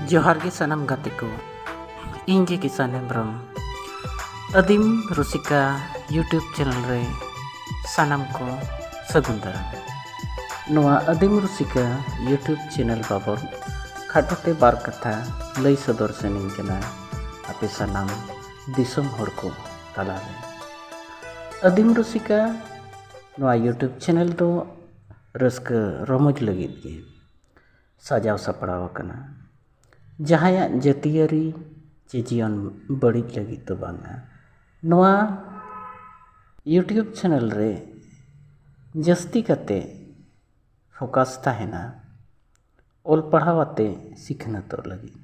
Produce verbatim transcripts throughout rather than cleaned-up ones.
ᱡᱚᱦᱟᱨ ᱜᱮ ᱥᱟᱱᱟᱢ ᱜᱟᱛᱮ ᱠᱚ, ᱤᱧ ᱜᱮ ᱠᱤᱥᱟᱱ ᱦᱮᱢᱵᱨᱚᱢ᱾ ᱟᱹᱫᱤᱢ ᱨᱩᱥᱤᱠᱟ YouTube ᱪᱮᱱᱮᱞ ᱨᱮ ᱥᱟᱱᱟᱢ ᱠᱚ ᱥᱟᱹᱜᱩᱱ ᱫᱟᱨᱟᱢ᱾ ᱱᱚᱣᱟ ᱟᱹᱫᱤᱢ ᱨᱩᱥᱤᱠᱟ YouTube ᱪᱮᱱᱮᱞ ᱵᱟᱵᱚᱫ ᱠᱷᱟᱴᱚ ᱛᱮ ᱵᱟᱨ ᱠᱟᱛᱷᱟ ᱞᱟᱹᱭ ᱥᱚᱫᱚᱨ ᱥᱟᱱᱟᱧ ᱠᱟᱱᱟ ᱟᱯᱮ ᱥᱟᱱᱟᱢ ᱫᱤᱥᱚᱢ ᱦᱚᱲ ᱠᱚ ᱛᱟᱞᱟᱨᱮ᱾ ᱟᱹᱫᱤᱢ ᱨᱩᱥᱤᱠᱟ ᱱᱚᱣᱟ YouTube ᱪᱮᱱᱮᱞ ᱫᱚ ᱨᱟᱹᱥᱠᱟᱹ ᱨᱚᱢᱚᱡᱽ ᱞᱟᱹᱜᱤᱫ ᱜᱮ ᱥᱟᱡᱟᱣ ᱥᱟᱯᱲᱟᱣ ᱟᱠᱟᱱᱟ᱾ ᱡᱟᱦᱟᱸᱭᱟᱜ ᱡᱟᱹᱛᱤᱭᱟᱹᱨᱤ ᱪᱮ ᱡᱤᱭᱚᱱ ᱵᱟᱹᱲᱤᱡ ᱞᱟᱹᱜᱤᱫ ᱫᱚ ᱵᱟᱝᱟ᱾ ᱱᱚᱣᱟ YouTube ᱪᱮᱱᱮᱞ ᱨᱮ ᱡᱟᱹᱥᱛᱤ ᱠᱟᱛᱮ ᱯᱷᱳᱠᱟᱥ ᱛᱟᱦᱮᱱᱟ ᱚᱞ ᱯᱟᱲᱦᱟᱣ ᱟᱛᱮ ᱥᱤᱠᱷᱱᱟᱹᱛᱚᱜ ᱞᱟᱹᱜᱤᱫ᱾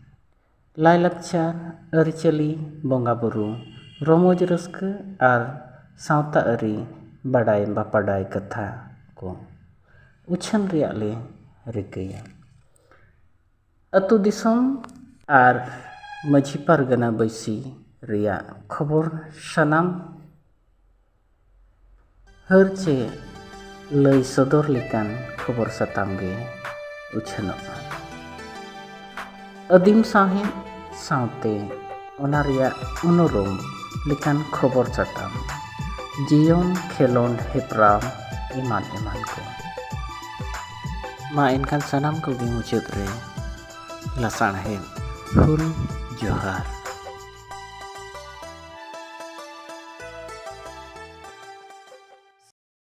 ᱞᱟᱭᱼᱞᱟᱠᱪᱟᱨ, ᱟᱹᱨᱤᱪᱟᱹᱞᱤ, ᱵᱚᱸᱜᱟᱼᱵᱩᱨᱩ, ᱨᱚᱢᱚᱡᱽ ᱨᱟᱹᱥᱠᱟᱹ ᱟᱨ ᱥᱟᱶᱛᱟ ᱟᱹᱨᱤ ᱵᱟᱰᱟᱭ ᱵᱟᱯᱟᱰᱟᱭ ᱠᱟᱛᱷᱟ ᱠᱚ ᱩᱪᱷᱟᱹᱱ ᱨᱮᱭᱟᱜ ᱞᱮ ᱨᱤᱠᱟᱹᱭᱟ᱾ ᱟᱹᱛᱩ ᱫᱤᱥᱚᱢ ᱟᱨ ᱢᱟᱹᱡᱷᱤ ᱯᱟᱨᱜᱟᱱᱟ ᱵᱟᱹᱭᱥᱤ ᱨᱮᱭᱟᱜ ᱠᱷᱚᱵᱚᱨ ᱥᱟᱱᱟᱢ ᱦᱟᱹᱨ ᱪᱮ ᱞᱟᱹᱭ ᱥᱚᱫᱚᱨ ᱞᱮᱠᱟᱱ ᱠᱷᱚᱵᱚᱨ ᱥᱟᱛᱟᱢ ᱜᱮ ᱩᱪᱷᱟᱹᱱᱚᱜᱼᱟ᱾ ᱟᱹᱫᱤᱢ ᱥᱟᱶᱦᱮᱫ ᱥᱟᱶᱛᱮ ᱚᱱᱟ ᱨᱮᱭᱟᱜ ᱩᱱᱩᱨᱩᱢ ᱞᱮᱠᱟᱱ ᱠᱷᱚᱵᱚᱨ ᱥᱟᱛᱟᱢ, ᱡᱤᱭᱚᱱ, ᱠᱷᱮᱞᱳᱸᱰ, ᱦᱮᱯᱨᱟᱣ, ᱮᱢᱟᱱ ᱮᱢᱟᱱ ᱠᱚ᱾ ᱢᱟ ᱮᱱᱠᱷᱟᱱ ᱥᱟᱱᱟᱢ ᱠᱚᱜᱮ ᱢᱩᱪᱟᱹᱫ ᱨᱮ ᱞᱟᱥᱟᱬᱦᱮᱫ ᱦᱩᱞ ᱡᱚᱦᱟᱨ᱾